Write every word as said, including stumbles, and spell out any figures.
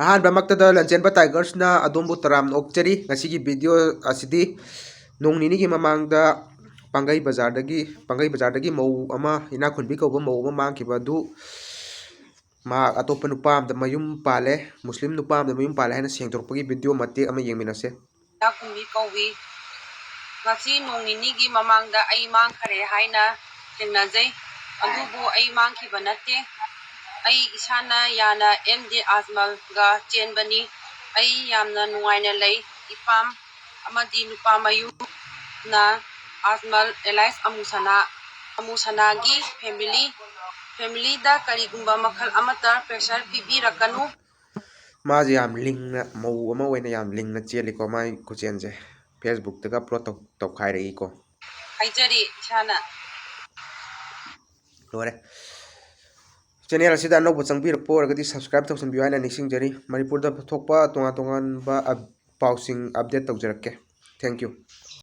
ꯑꯍꯥꯟꯕꯃꯛꯇꯗ ꯂꯟꯆꯦꯟꯕ ꯇꯥꯏꯒꯔꯁꯅ ꯑꯗꯣꯝꯕꯨ ꯇꯔꯥꯝꯅ ꯑꯣꯛꯆꯔꯤ꯫ ꯉꯁꯤꯒꯤ ꯚꯤꯗꯤꯑꯣ ꯑꯁꯤꯗꯤ ꯅꯣꯡ ꯅꯤꯅꯤꯒꯤ ꯃꯃꯥꯡꯗ ꯄꯥꯡꯒꯩ ꯕꯖꯥꯔꯗꯒꯤ, ꯄꯥꯡꯒꯩ ꯕꯖꯥꯔꯗꯒꯤ ꯃꯧ ꯑꯃ, ꯏꯅꯥꯛꯈꯨꯟꯕꯤ ꯀꯧꯕ ꯃꯧ ꯑꯃ ꯃꯥꯡꯈꯤꯕ ꯑꯗꯨ ꯃꯍꯥꯛ ꯑꯇꯣꯞꯄ ꯅꯨꯄꯥ ꯑꯃꯗ ꯃꯌꯨꯝ ꯄꯥꯜꯂꯦ, ꯃꯨꯁꯂꯤꯝ ꯅꯨꯄꯥ ꯑꯃꯗ ꯃꯌꯨꯝ ꯄꯥꯜꯂꯦ ꯍꯥꯏꯅ ꯁꯦꯡꯗꯣꯔꯛꯄꯒꯤ ꯚꯤꯗꯤꯑꯣ ꯃꯇꯦꯛ ꯑꯃ ꯌꯦꯡꯃꯤꯟꯅꯁꯦ꯫ ꯏꯅꯥꯛꯈꯨꯟꯕꯤ ꯀꯧꯏ꯫ ꯉꯁꯤ ꯅꯣꯡ ꯅꯤꯅꯤꯒꯤ ꯃꯃꯥꯡꯗ ꯑꯩ ꯃꯥꯡꯈꯔꯦ ꯍꯥꯏꯅ ꯊꯦꯡꯅꯖꯩ, ꯑꯗꯨꯕꯨ ꯑꯩ ꯃꯥꯡꯈꯤꯕ ꯅꯠꯇꯦ꯫ ꯑꯩ ꯏꯁꯥꯅ ꯌꯥꯅ ꯑꯦꯝ ꯗꯤ ꯑꯖꯃꯜꯒ ꯆꯦꯟꯕꯅꯤ꯫ ꯑꯩ ꯌꯥꯝꯅ ꯅꯨꯡꯉꯥꯏꯅ ꯂꯩ꯫ ꯏꯄꯥꯝ ꯑꯃꯗꯤ ꯅꯨꯄꯥ ꯃꯌꯨꯝꯅ ꯑꯖꯃꯜ ꯑꯦꯂꯥꯏꯁ ꯑꯃꯨꯁꯅꯥ, ꯑꯃꯨꯁꯅꯥꯒꯤ ꯐꯦꯃꯤꯂꯤ, ꯐꯦꯃꯤꯂꯤꯗ ꯀꯔꯤꯒꯨꯝꯕ ꯃꯈꯜ ꯑꯃꯠꯇ ꯄ꯭ꯔꯦꯁꯔ ꯄꯤꯕꯤꯔꯛꯀꯅꯨ꯫ ꯃꯥꯁꯦ ꯌꯥꯝ ꯂꯤꯡꯅ, ꯃꯧ ꯑꯃ ꯑꯣꯏꯅ ꯌꯥꯝ ꯂꯤꯡꯅ ꯆꯦꯜꯂꯤꯀꯣ, ꯃꯥꯒꯤ ꯈꯨꯆꯦꯟꯁꯦ꯫ ꯐꯦꯁꯕꯨꯛꯇꯒ ꯑꯞꯂꯣꯗ ꯇꯧ-, ꯇꯧꯈꯥꯏꯔꯛꯏꯀꯣ꯫ ꯍꯥꯏꯖꯔꯤ ꯏꯁꯥꯅ꯫ ꯂꯣꯏꯔꯦ꯫ ꯆꯦꯅꯦꯜ ꯑꯁꯤꯗ ꯑꯅꯧꯕ ꯆꯪꯕꯤꯔꯛꯄ ꯑꯣꯏꯔꯒꯗꯤ ꯁꯕꯁꯀ꯭ꯔꯥꯏꯕ ꯇꯧꯁꯟꯕꯤꯌꯨ ꯍꯥꯏꯅ ꯅꯤꯡꯁꯤꯡꯖꯔꯤ꯫ ꯃꯅꯤꯄꯨꯔꯗ ꯊꯣꯛꯄ ꯇꯣꯉꯥꯟ ꯇꯣꯉꯥꯟꯕ ꯑꯞ-, ꯄꯥꯎꯁꯤꯡ ꯑꯞꯗꯦꯠ ꯇꯧꯖꯔꯛꯀꯦ꯫ Thank you꯫